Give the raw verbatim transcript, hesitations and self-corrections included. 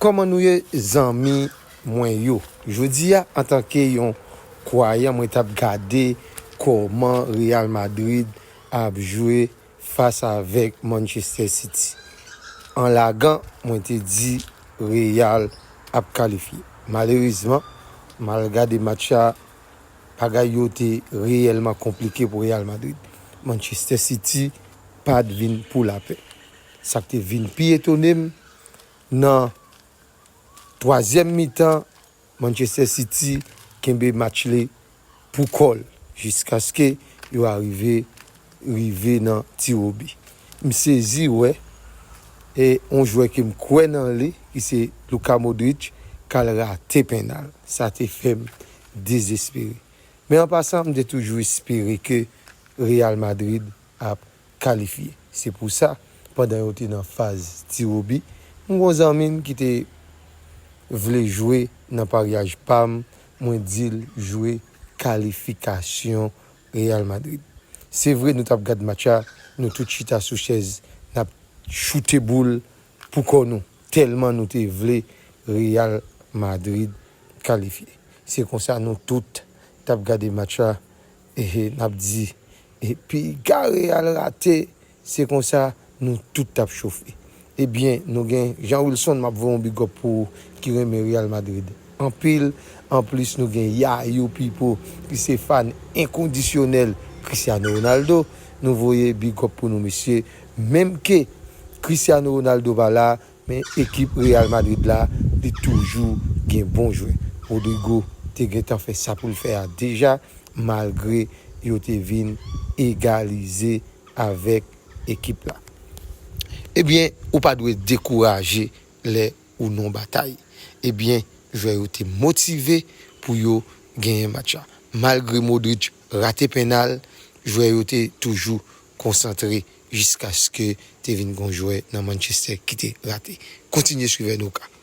Kòman nou ye, zanmi mwen yo? Jodi a, antanke yon kwayan, mwen t ap gade kòman Real Madrid ap jwe fas avèk Manchester City. An lagan, mwen te di Real ap kalifye. Malerezman, m al gade match la, bagay yo te reyèlman konplike pou Real Madrid. Manchester City pa t vin pou lapè. Sa k te vin pi etone m, nan twazyèm mitan, Manchester City kenbe match li pou kò l jiskaske yo arive rive nan tiwobi. M sezi wè e yon jwè ke m kwè nan li, ki se Luka Modric, k al rate pennal. Sa te fè m dezespere. Men an pasan, m te toujou espere ke Real Madrid ap kalifye. Se pou sa, pandan yo te nan faz tiwobi, m gon zanmi m ki te vle jwe nan paryaj pa m, mwen di l jwe kalifikasyon Real Madrid. Se vre, nou t ap gad match la, nou tout chita sou chèz, n ap choute boul pou kò nou, tèlman nou te vle Real Madrid kalifye. Se konsa nou tout t ap gade match la, e n ap di, e piga Real rate, se konsa nou tout t ap chofe. Ebyen, nou gen Jean Wilson, m ap voye yon big up pou ou, ki renmen Real Madrid anpil. Anplis, nou gen Yayou Pipo, ki se fan enkondisyonèl Cristiano Ronaldo. Nou voye big up pou nou, mesye. Menm ke Cristiano Ronaldo pa la, men ekip Real Madrid la, li toujou gen bon jwè. Rodrygo te gentan fè sa pou l fè a deja, malgre yo te vin egalize avèk ekip la. Ebyen, ou pa dwe dekouraje lè ou nan batay. Ebyen, jwè yo te motive pou yo genyen match la. Malgre Modric rate pennal, jwè yo te toujou konsantre jiskaske te vin gon jwè nan Manchester ki te rate. Kontinye swiv N O K.